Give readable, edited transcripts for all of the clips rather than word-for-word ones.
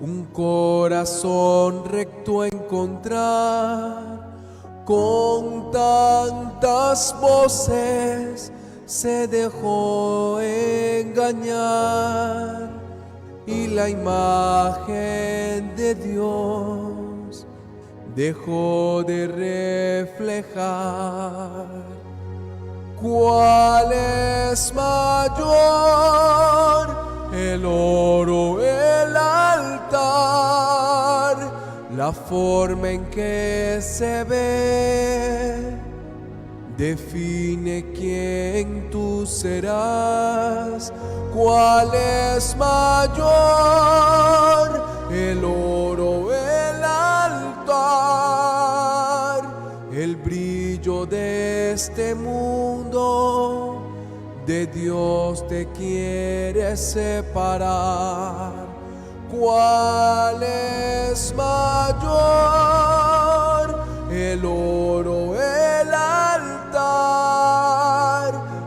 Un corazón recto encontrar. Con tantas voces se dejó engañar y la imagen de Dios dejó de reflejar. ¿Cuál es mayor? El oro, el altar, la forma en que se ve, define quién tú serás. ¿Cuál es mayor? El oro, el altar, el brillo de este mundo, de Dios te quiere separar. ¿Cuál es mayor? El oro, el altar,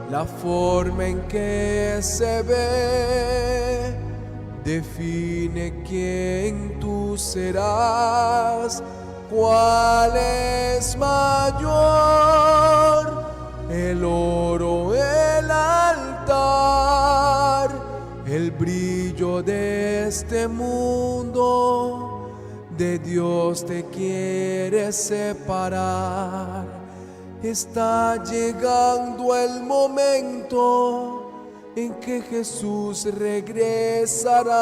la forma en que se ve, define quién tú serás. ¿Cuál es mayor? El oro, el altar, el brillo de este mundo, de Dios te quiere separar. Está llegando el momento en que Jesús regresará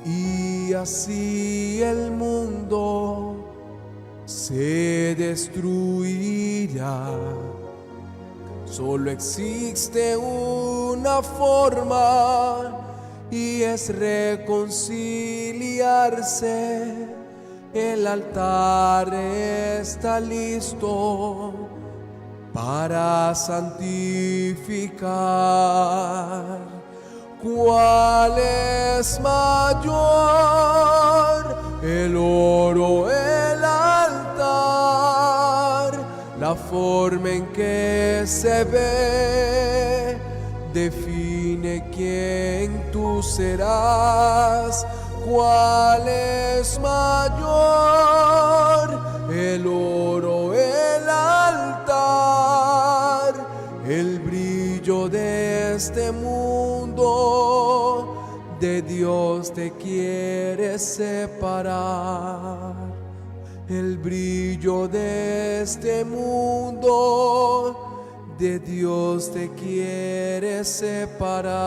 y así el mundo se destruirá. Solo existe una forma y es reconciliarse. El altar está listo para santificar. ¿Cuál es mayor? El oro, el altar, la forma en que se ve, define quién tú serás. ¿Cuál es mayor? El oro, el altar, el brillo de este mundo, de Dios te quiere separar. El brillo de este mundo, de Dios te quiere separar.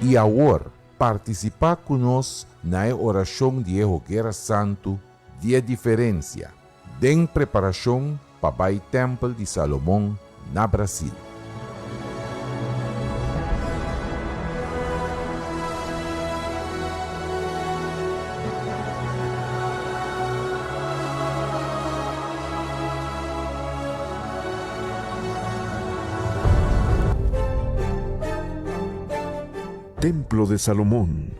I awor, partisipá ku nos na e orashon di e Hoguera Santu di e Diferensia, den preparashon pa bai Tèmpel di Salomon na Brasil. Templo de Salomón,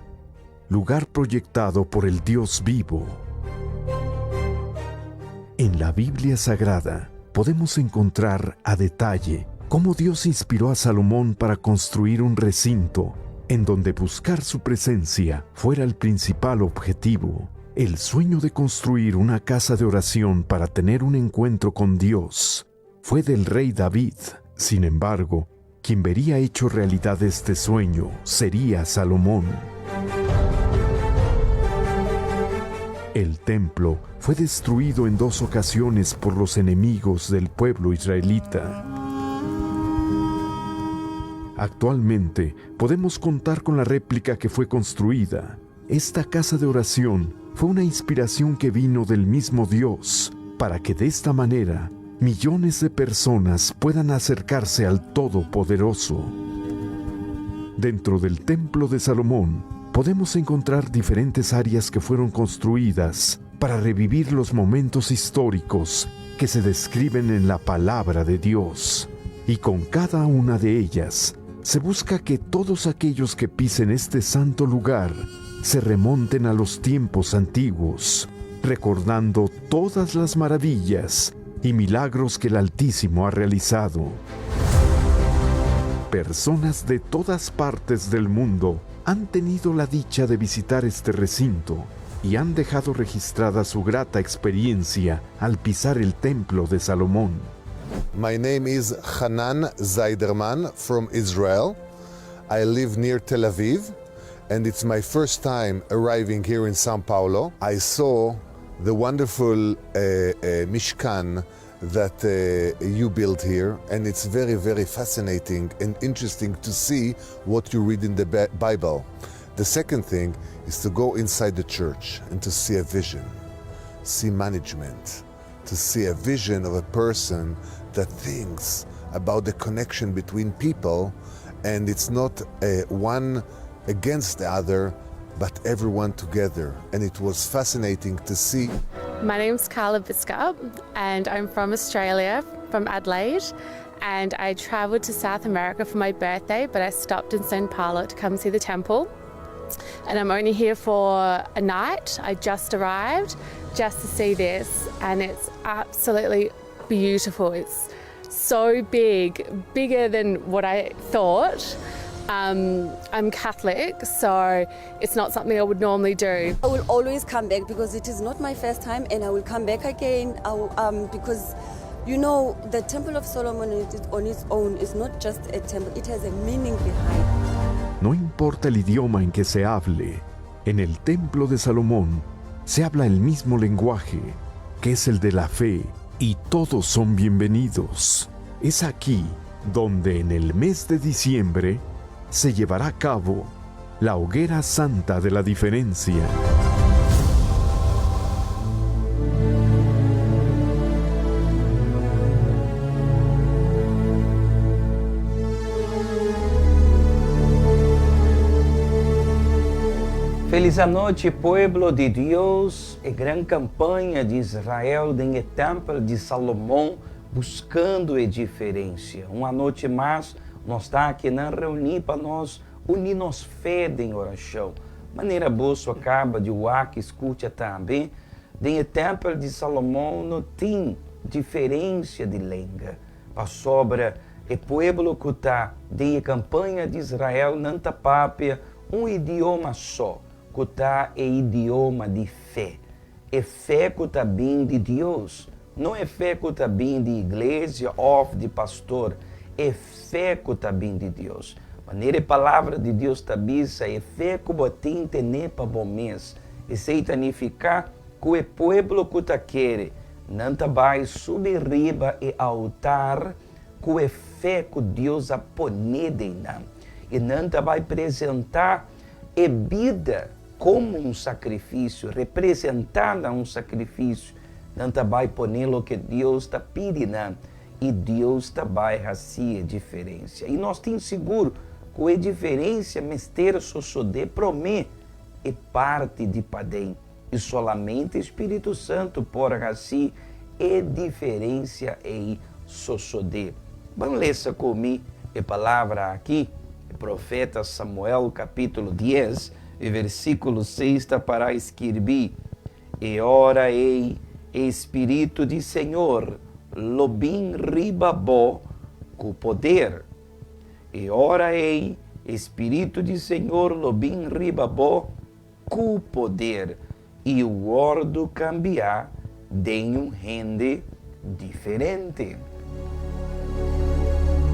lugar proyectado por el Dios vivo. En la Biblia Sagrada podemos encontrar a detalle cómo Dios inspiró a Salomón para construir un recinto en donde buscar su presencia fuera el principal objetivo. El sueño de construir una casa de oración para tener un encuentro con Dios fue del rey David. Sin embargo, quien vería hecho realidad este sueño sería Salomón. El templo fue destruido en dos ocasiones por los enemigos del pueblo israelita. Actualmente podemos contar con la réplica que fue construida. Esta casa de oración fue una inspiración que vino del mismo Dios para que de esta manera millones de personas puedan acercarse al Todopoderoso. Dentro del Templo de Salomón podemos encontrar diferentes áreas que fueron construidas para revivir los momentos históricos que se describen en la palabra de Dios. Y con cada una de ellas se busca que todos aquellos que pisen este santo lugar se remonten a los tiempos antiguos, recordando todas las maravillas y milagros que el Altísimo ha realizado. Personas de todas partes del mundo han tenido la dicha de visitar este recinto y han dejado registrada su grata experiencia al pisar el templo de Salomón. My name is Hanan Zaiderman from Israel. I live near Tel Aviv, and it's my first time arriving here in Sao Paulo. I saw the wonderful Mishkan that you built here, and it's very, very fascinating and interesting to see what you read in the Bible. The second thing is to go inside the church and to see a vision, see management, to see a vision of a person that thinks about the connection between people, and it's not one against the other, but everyone together. And it was fascinating to see. My name's Carla Biskup, and I'm from Australia, from Adelaide. And I travelled to South America for my birthday, but I stopped in Sao Paulo to come see the temple. And I'm only here for a night. I just arrived just to see this, and it's absolutely beautiful. It's so big, bigger than what I thought. I'm Catholic, so it's not something I would normally do. I will always come back because it is not my first time, and I will come back again because the Temple of Solomon on its own is not just a temple, it has a meaning behind. No importa el idioma en que se hable, en el Templo de Salomón se habla el mismo lenguaje, que es el de la fe, y todos son bienvenidos. Es aquí donde en el mes de diciembre se llevará a cabo la Hoguera Santa de la Diferencia. Felis anochi, pueblo di Dios. E gran kampaña di Israel den Tèmpel di Salomon, buskando e diferensia. Un anochi mas, nos ta aki na reuní pa nos uni nos fe den orashon. Manera bo a kaba di wak, skucha tambe, den Tèmpel di Salomon no tin diferensia di lenga. Pasobra e pueblo ku ta den kampaña di Israel nan ta papia un idioma so, ku ta e idioma di fe. E fe ku ta bin di Dios. No e fe ku ta bin di iglesia òf di pastor. E fe ku ta bin di Dios. Manera e palabra di Dios ta bisa, e fe ku bo tin tene pa bo mes. Esei ta nifiká ku e pueblo ku ta kere, nan ta bai subi riba e altar ku e fe ku Dios a pone den nan. I nan ta bai presentá e bida komo un sakrifisio, representá na un sakrifisio. Nan ta bai pone loke Dios ta pidi nan, i Dios ta bai hasi e diferensia. I nos tin sigur ku e diferensia mester sosodé promé e parti di paden, i solamente Spiritu Santu por hasi e diferensia ei sosodé. Ban lesa ku mi e palabra aki, e profeta Samuel kapítulo dies, e versíkulo seis ta pará skirbí, E ora ei e Spiritu di Señor lo bin riba bo ku poder. E ora ei e Spiritu di Señor lo bin riba bo ku poder i wòrdu kambiá den un hende diferente.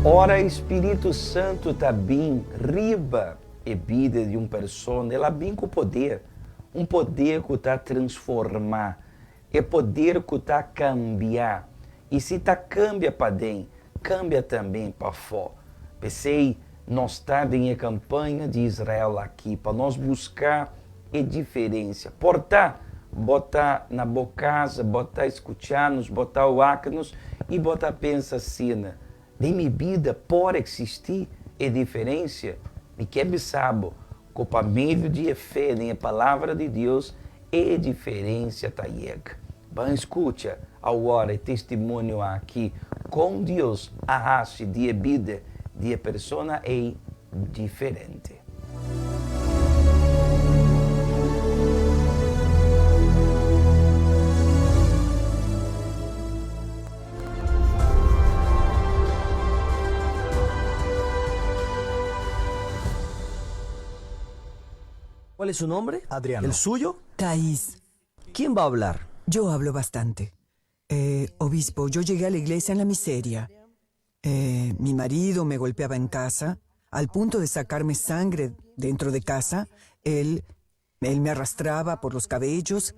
Ora e Spiritu Santu ta bin riba e bida di un persona, el a bin ku poder, un poder ku ta transformá, e poder ku ta kambia. I si ta kambia paden, kambia tambe pafó. P'esei nos ta den e kampaña di Israel aki pa nos buska e diferensia. Por ta bo ta na bo kasa, bo ta skucha nos, bo ta wak nos i bo ta pensa asina, Den mi bida por eksistí e diferensia? Mi ke bisa bo ku pa medio di e fe den e Palabra di Dios e diferensia ta yega. Ban skucha awor e testimonio aki kon Dios a hasi di e bida di e persona ei diferente. ¿Cuál es su nombre? Adriano. ¿El suyo? Thais. ¿Quién va a hablar? Yo hablo bastante. Eh, obispo, yo llegué a la iglesia en la miseria. Eh, mi marido me golpeaba en casa, al punto de sacarme sangre dentro de casa. Él, él me arrastraba por los cabellos,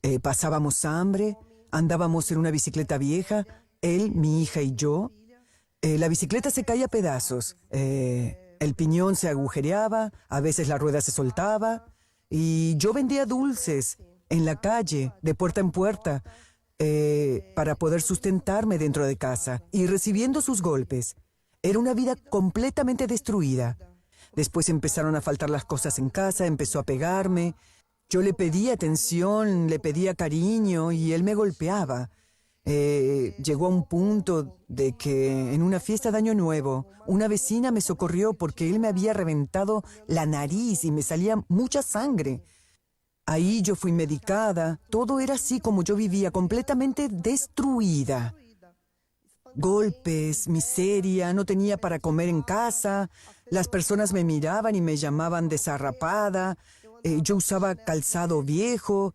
eh, pasábamos hambre, andábamos en una bicicleta vieja, él, mi hija y yo. Eh, la bicicleta se caía a pedazos, eh, el piñón se agujereaba, a veces la rueda se soltaba, y yo vendía dulces en la calle, de puerta en puerta, eh, para poder sustentarme dentro de casa y recibiendo sus golpes. Era una vida completamente destruida. Después empezaron a faltar las cosas en casa, empezó a pegarme. Yo le pedía atención, le pedía cariño y él me golpeaba. Eh, llegó a un punto de que en una fiesta de Año Nuevo, una vecina me socorrió porque él me había reventado la nariz y me salía mucha sangre. Ahí yo fui medicada, todo era así como yo vivía, completamente destruida. Golpes, miseria, no tenía para comer en casa, las personas me miraban y me llamaban desarrapada, eh, yo usaba calzado viejo,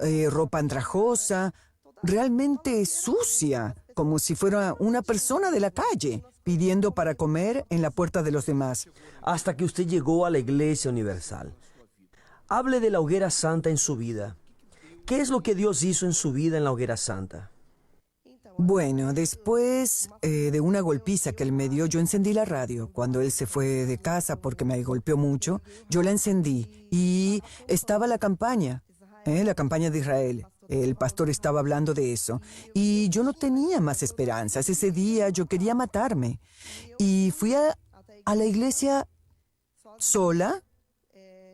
eh, ropa andrajosa, realmente sucia, como si fuera una persona de la calle, pidiendo para comer en la puerta de los demás. Hasta que usted llegó a la Iglesia Universal. Hable de la hoguera santa en su vida. ¿Qué es lo que Dios hizo en su vida en la hoguera santa? Bueno, después eh, de una golpiza que él me dio, yo encendí la radio. Cuando él se fue de casa porque me golpeó mucho, yo la encendí y estaba la campaña, eh, la campaña de Israel. El pastor estaba hablando de eso. Y yo no tenía más esperanzas. Ese día yo quería matarme. Y fui a, a la iglesia sola,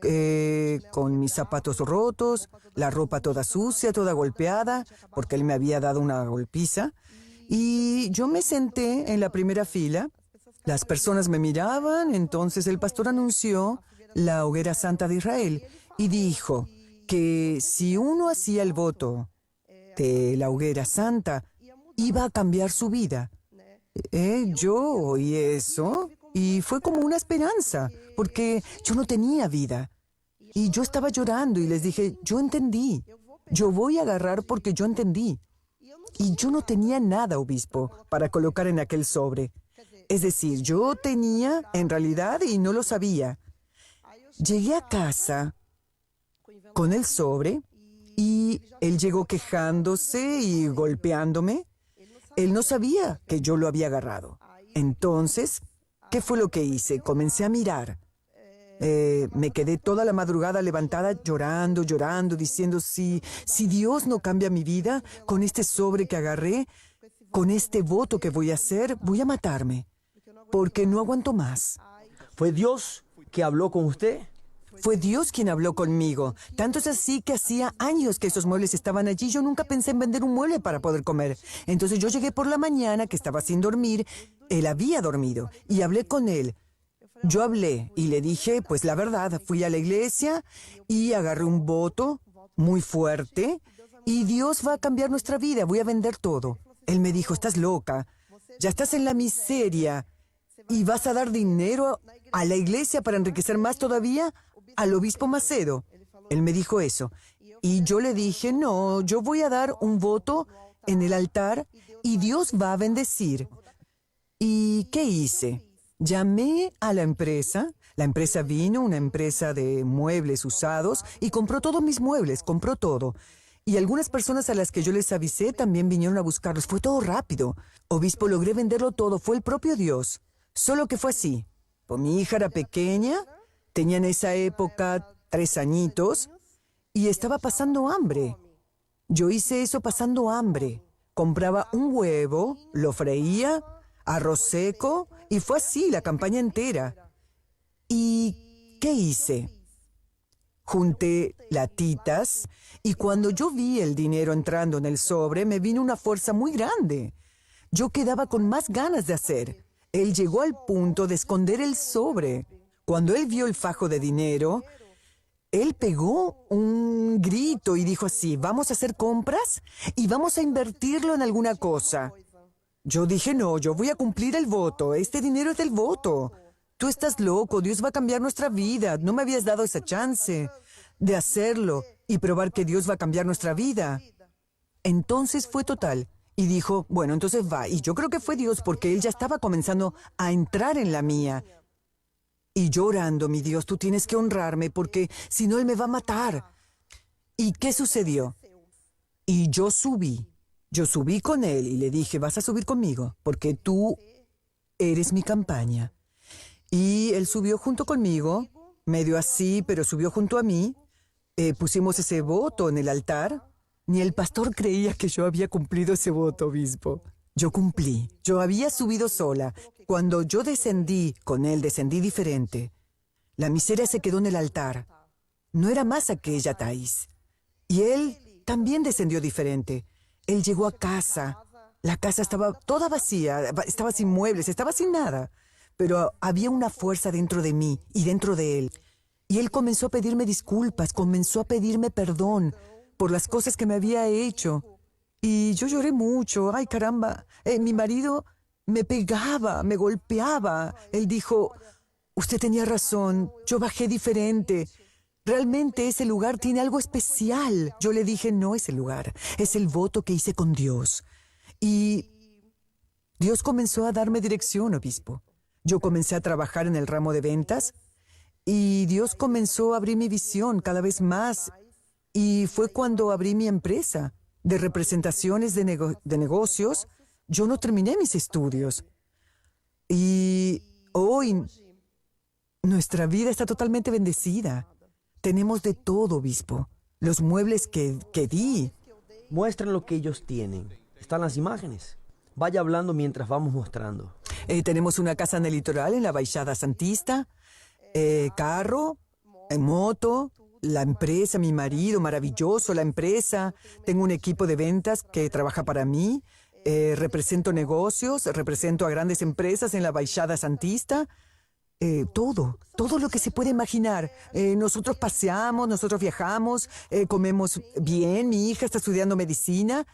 eh, con mis zapatos rotos, la ropa toda sucia, toda golpeada, porque él me había dado una golpiza. Y yo me senté en la primera fila. Las personas me miraban, entonces el pastor anunció la hoguera santa de Israel y dijo que si uno hacía el voto de la hoguera santa, iba a cambiar su vida. Eh, yo oí eso y fue como una esperanza, porque yo no tenía vida. Y yo estaba llorando y les dije, yo entendí, yo voy a agarrar porque yo entendí. Y yo no tenía nada, obispo, para colocar en aquel sobre. Es decir, yo tenía en realidad y no lo sabía. Llegué a casa con el sobre y él llegó quejándose y golpeándome. Él no sabía que yo lo había agarrado. Entonces, ¿Qué fue lo que hice? Comencé a mirar. Eh, me quedé toda la madrugada levantada llorando, llorando, diciendo, si, si Dios no cambia mi vida con este sobre que agarré, con este voto que voy a hacer, voy a matarme, porque no aguanto más. ¿Fue Dios que habló con usted? Fue Dios quien habló conmigo. Tanto es así que hacía años que esos muebles estaban allí. Yo nunca pensé en vender un mueble para poder comer. Entonces yo llegué por la mañana, que estaba sin dormir. Él había dormido y hablé con él. Yo hablé y le dije, pues la verdad, fui a la iglesia y agarré un voto muy fuerte y Dios va a cambiar nuestra vida, voy a vender todo. Él me dijo, estás loca, ya estás en la miseria y vas a dar dinero a la iglesia para enriquecer más todavía al obispo Macedo. Él me dijo eso. Y yo le dije, no, yo voy a dar un voto en el altar y Dios va a bendecir. ¿Y qué hice? Llamé a la empresa. La empresa vino, una empresa de muebles usados, y compró todos mis muebles, compró todo. Y algunas personas a las que yo les avisé también vinieron a buscarlos. Fue todo rápido. Obispo, logré venderlo todo. Fue el propio Dios. Solo que fue así. Pues mi hija era pequeña, tenía en esa época tres añitos, y estaba pasando hambre. Yo hice eso pasando hambre. Compraba un huevo, lo freía, arroz seco, y fue así la campaña entera. ¿Y qué hice? Junté latitas y cuando yo vi el dinero entrando en el sobre, me vino una fuerza muy grande. Yo quedaba con más ganas de hacer. Él llegó al punto de esconder el sobre. Cuando él vio el fajo de dinero, él pegó un grito y dijo así, vamos a hacer compras y vamos a invertirlo en alguna cosa. Yo dije, no, yo voy a cumplir el voto, este dinero es del voto. Tú estás loco, Dios va a cambiar nuestra vida, no me habías dado esa chance de hacerlo y probar que Dios va a cambiar nuestra vida. Entonces fue total. Y dijo, bueno, entonces va. Y yo creo que fue Dios porque él ya estaba comenzando a entrar en la mía. Y llorando, mi Dios, tú tienes que honrarme porque si no, él me va a matar. ¿Y qué sucedió? Y yo subí. Yo subí con él y le dije, vas a subir conmigo porque tú eres mi campaña. Y él subió junto conmigo, medio así, pero subió junto a mí. Eh, pusimos ese voto en el altar. Ni el pastor creía que yo había cumplido ese voto, obispo. Yo cumplí. Yo había subido sola. Cuando yo descendí con él, descendí diferente. La miseria se quedó en el altar. No era más aquella Thais. Y él también descendió diferente. Él llegó a casa. La casa estaba toda vacía, estaba sin muebles, estaba sin nada. Pero había una fuerza dentro de mí y dentro de él. Y él comenzó a pedirme disculpas, comenzó a pedirme perdón por las cosas que me había hecho. Y yo lloré mucho. Ay, caramba. Eh, mi marido me pegaba, me golpeaba. Él dijo, usted tenía razón, yo bajé diferente. Realmente ese lugar tiene algo especial. Yo le dije, no es el lugar, es el voto que hice con Dios. Y Dios comenzó a darme dirección, obispo. Yo comencé a trabajar en el ramo de ventas y Dios comenzó a abrir mi visión cada vez más. Y fue cuando abrí mi empresa de representaciones de, de negocios. Yo no terminé mis estudios. Y hoy nuestra vida está totalmente bendecida. Tenemos de todo, obispo. Los muebles que, que di. Muestren lo que ellos tienen. Están las imágenes. Vaya hablando mientras vamos mostrando. Eh, tenemos una casa en el litoral, en la Baixada Santista. Eh, carro, eh, moto, la empresa, mi marido, maravilloso, la empresa. Tengo un equipo de ventas que trabaja para mí. Represento negocios, represento a grandes empresas en la Baixada Santista. Eh, todo, todo lo que se puede imaginar. Eh, nosotros paseamos, nosotros viajamos, eh, comemos bien, mi hija está estudiando medicina.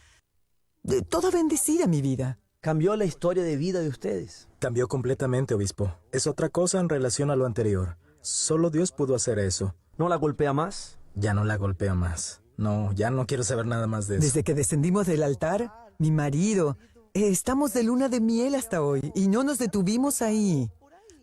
Toda bendecida mi vida. Cambió la historia de vida de ustedes. Cambió completamente, obispo. Es otra cosa en relación a lo anterior. Solo Dios pudo hacer eso. ¿No la golpea más? Ya no la golpea más. No, ya no quiero saber nada más de eso. Desde que descendimos del altar, mi marido, estamos de luna de miel hasta hoy y no nos detuvimos ahí.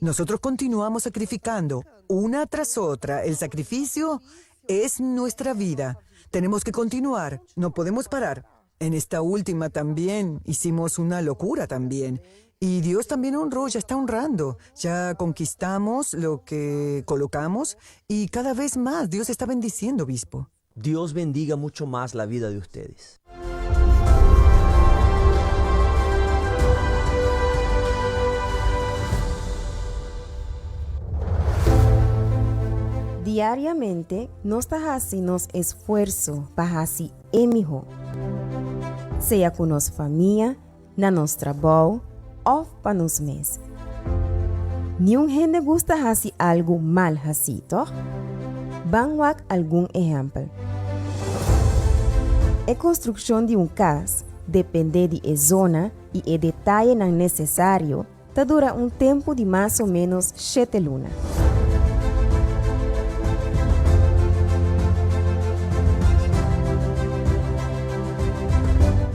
Nosotros continuamos sacrificando una tras otra. El sacrificio es nuestra vida. Tenemos que continuar, no podemos parar. En esta última también hicimos una locura también. Y Dios también honró, ya está honrando. Ya conquistamos lo que colocamos y cada vez más Dios está bendiciendo, obispo. Dios bendiga mucho más la vida de ustedes. Diariamente nos ta hasi nos esfuerso pa hasi e mihó, sea ku nos famia, na nos trabou òf pa nos mes. Niun hende gusta hasi algu mal hasí, tòg? Ban wak algun ehèmpel. E konstrukshon di un kas dependé di e zona i e detayenan nesesario, Ta dura un tempu di mas o ménos shete luna.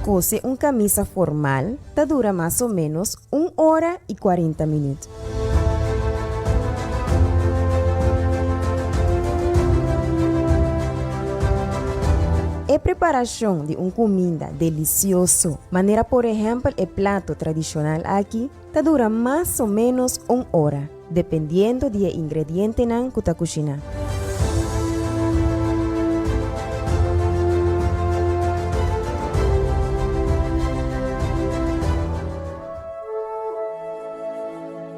Kose un kamisa formal ta dura mas o ménos un ora i kuarenta minüt. E preparashon di un kuminda delisioso, manera por ehèmpel e plato tradishonal aki, ta dura mas o ménos un ora, dependiendo di e ingredientenan ku ta kushiná.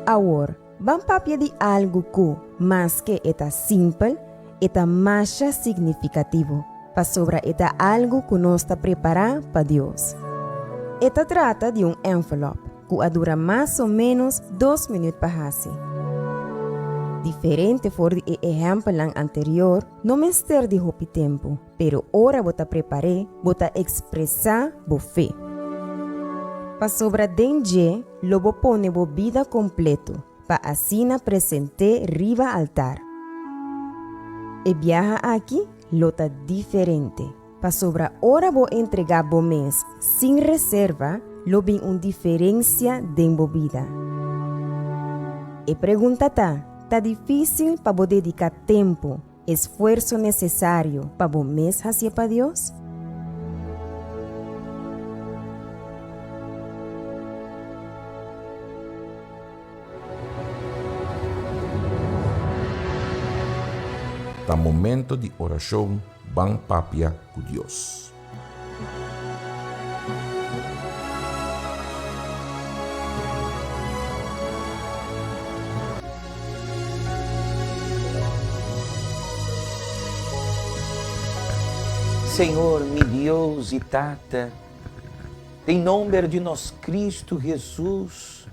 Awor, ban papia di algu ku, maske e ta simpel, e ta masha signifikativo, pasobra e ta algu ku nos ta prepará pa Dios. E ta trata di un ènvelòp ku a dura mas o ménos dos minüt pa hasi. Diferente for di e ehèmpelnan anterior, no mester di hopi tempu, pero ora bo ta prepar'é, bo ta ekspresá bo fe. Pasobra den dje lo bo pone bo bida kompleto, pa asina present'é riba altar. E biaha aki lo ta diferente, pasobra ora bo entregá bo mes sin reserva, lo bin un diferensia den bo bida. E pregunta ta, Ta difísil pa bo dediká tempu, esfuerso nesesario pa bo mes hasié pa Dios? Ta momento di orashon ban papia ku Dios. Señor mi Dios y Tata, den nomber di nos Cristo Jesus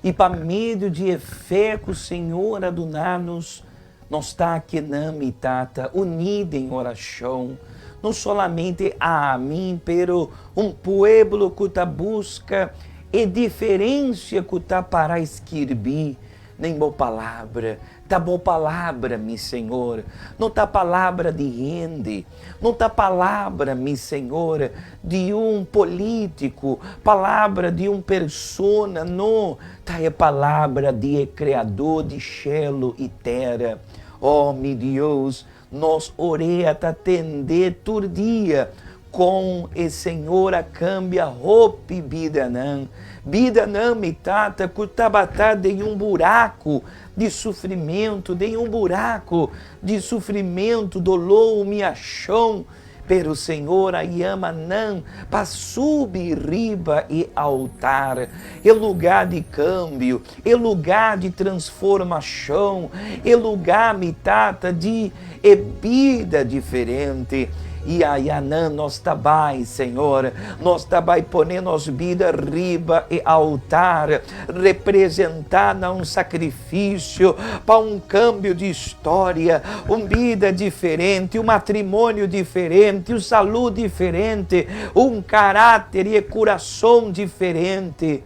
y pa medio di e fe cu Señor a duna nos, nos ta aki nan, mi Tata, uní den oracion, no solamente ami, pero un pueblo cu ta busca e diferencia cu ta para skirbi den bo Palabra. Ta bo Palabra, mi Señor, no ta palabra di hende, no ta palabra, mi Señor, di un político, palabra di un persona, no, ta e palabra di e Creador di shelo i tera. Oh, mi Dios, nos orea ta tende tur dia con e Señor a cambia hopi bidanan, bidanan, mi Tata, cu tabata den un buraco di sufrimento, den un buraco di sufrimento, doló, humiashon, pero Señor a yama nan pa subi riba e altar, e lugá di kambio, e lugá di transformashon, e lugá, mi Tata, di e bida diferente. I ayanan nos ta bai, Señor, nos ta bai pone nos bida riba e altar, representá na un sakrifisio pa un kambio di storia, un bida diferente, un matrimonio diferente, un salú diferente, un karáter i e kurason diferente.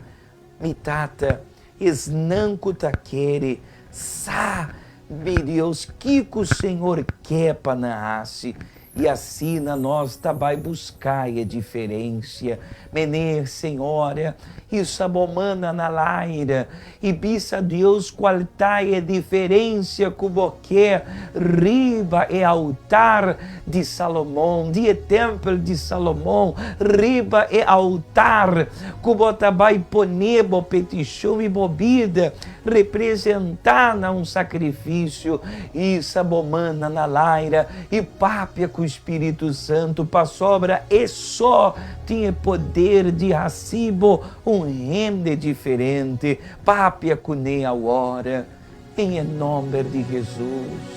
Mi Tata, esnan ku ta kere sa, mi Dios, kiko Señor ke pa nan hasi. I asina nos ta bai buska e diferensia. Mener, Señora, hisa bo mana na laira i bisa Dios kual ta e diferensia ku bo ke riba e altar di Salomon, di e tèmpel di Salomon, riba e altar ku bo ta bai pone bo petishon i bo bida representá na un sakrifisio. Hisa bo mana na laira i papia ku Spiritu Santu, pasobra e so tin e poder di hasi bo un hende diferente. Papia kuné awor, en e nòmber di Hesus.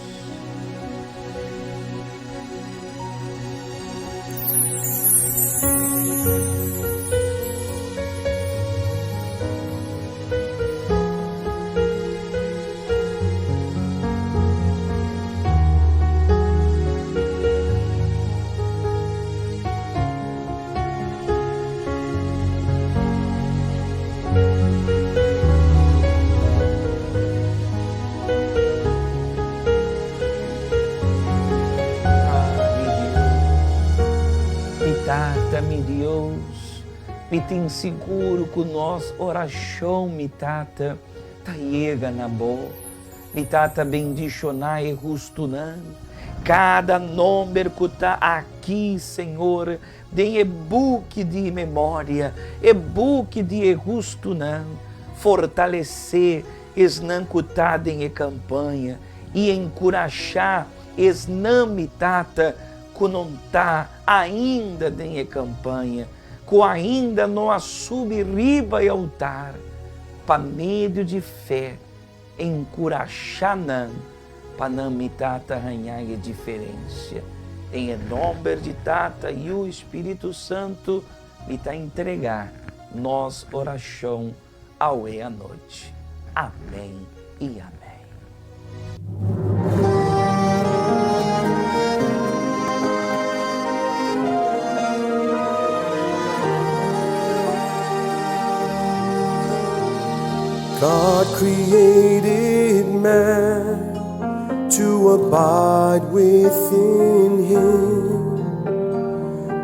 Ah, mi Dios, mi Tata, mi Dios, mi tin sigur ku nos orashon, mi Tata, ta yega na bo. Mi Tata bendishoná e hustunan, kada nomber ku ta aki, Señor, den e buki di memoria, e buki di e hustunan. Fortalesé esnan ku ta den e kampaña i enkurashá esnan, mi Tata, ku no ta ainda den e kampaña, ku ainda no a subi riba e altar, pa medio di fe. Enkurashá nan pa nan mi Tata haña e diferensia. Den e nòmber di Tata, Yu i Spiritu Santu mi ta entregá nos orashon awe anochi. Amèn i amèn. God created man to abide within him,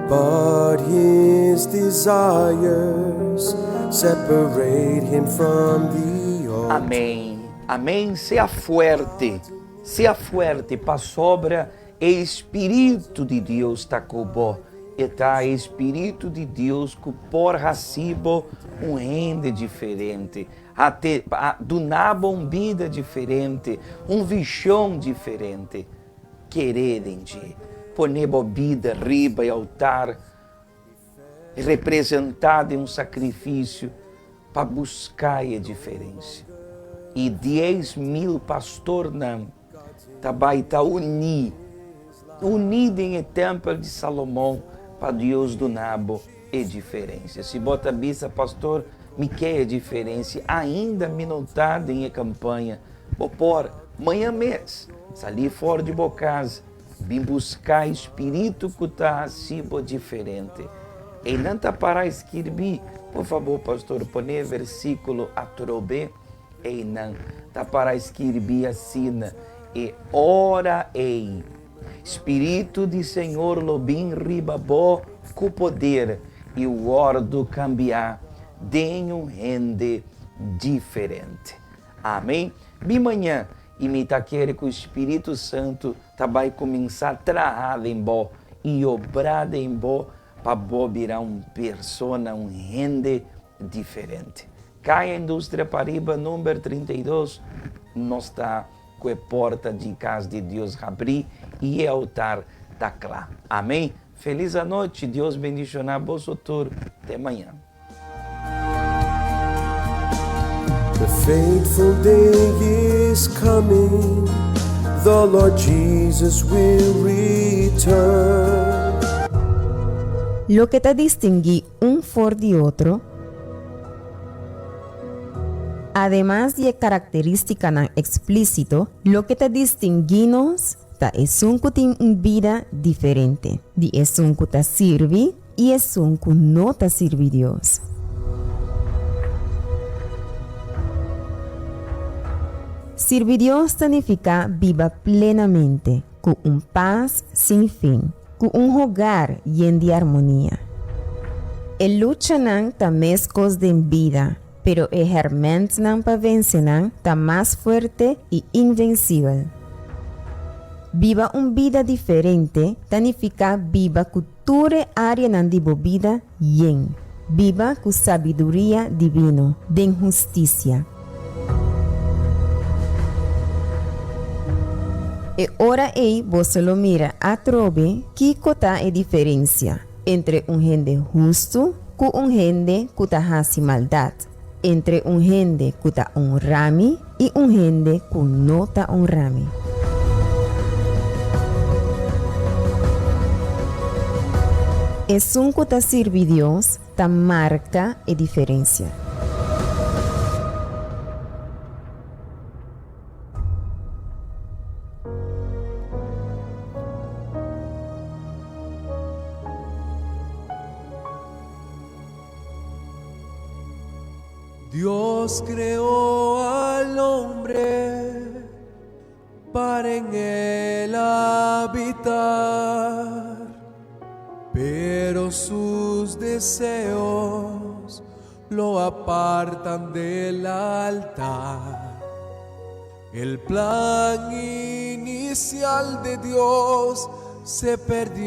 but his desires separate him from the altar. Amén, amén, sea fuerte, sea fuerte pasobra E Spiritu di Dios ta ku bo. E ta e Spiritu di Dios ku por hasi bo un hende diferente, a te a duna bo un bida diferente, un vishon diferente. Kere den dje. Pone bo bida riba e altar, representá den un sakrifisio pa buska e diferensia. I 10,000 pastornan. Ta bai ta uní, uní den e tèmpel di Salomon pa Dios duna bo e diferensia. Si bo ta bisa, Pastor, mi ke e diferensia, ainda mi no ta den e kampaña. Bo por, maña mes, salí for di bo kas, bin buska e spiritu ku ta hasi bo diferente. Einan ta pará skirbí, por fabor, pastor, pone e versíkulo atrobe. Einan ta para skirbi asina, E ora ei, Spiritu di Señor lo bin riba bo ku poder i wòrdu kambiá den un hende diferente. Amen. Bin maña i mi ta kere ku Spiritu Santu ta bai kuminsá traha den bo i obrá den bo pa bo bira un persona, un hende diferente. Kaya Industria Pariba number 32, nos ta ku e porta di kas di Dios habrí i e altar ta kla. Amén. Felis anochi, Dios bendishoná boso tur. Te mañan. The fateful day is coming, the Lord Jesus will return. Loke ta distinguí un for di otro, Ademas di e karakterístikanan eksplísito, loke ta distinguí nos ta esun ku tin un bida diferente di esun ku ta sirbi i esun ku no ta sirbi Dios. Sirbi Dios ta nifiká biba plenamente, ku un pas sin fin. Ku un hogar yen di armonia. E luchanan ta meskos den bida, pero e hèrmèntnan pa vense nan ta mas fuerte i invensibel. Biba un bida diferente ta nifiká biba ku tur e áreanan di bo bida yen. Biba ku sabiduria divino, den hustisia. E ora ei boso lo mira atrobe kiko ta e diferensia entre un hende hustu ku un hende ku ta hasi maldat, entre un hende ku ta onra mi i un hende ku no ta onra mi. Esun ku ta sirbi Dios ta marka e diferensia. Dios creó al hombre para en él habitar, pero sus deseos lo apartan del altar. El plan inicial de Dios se perdió.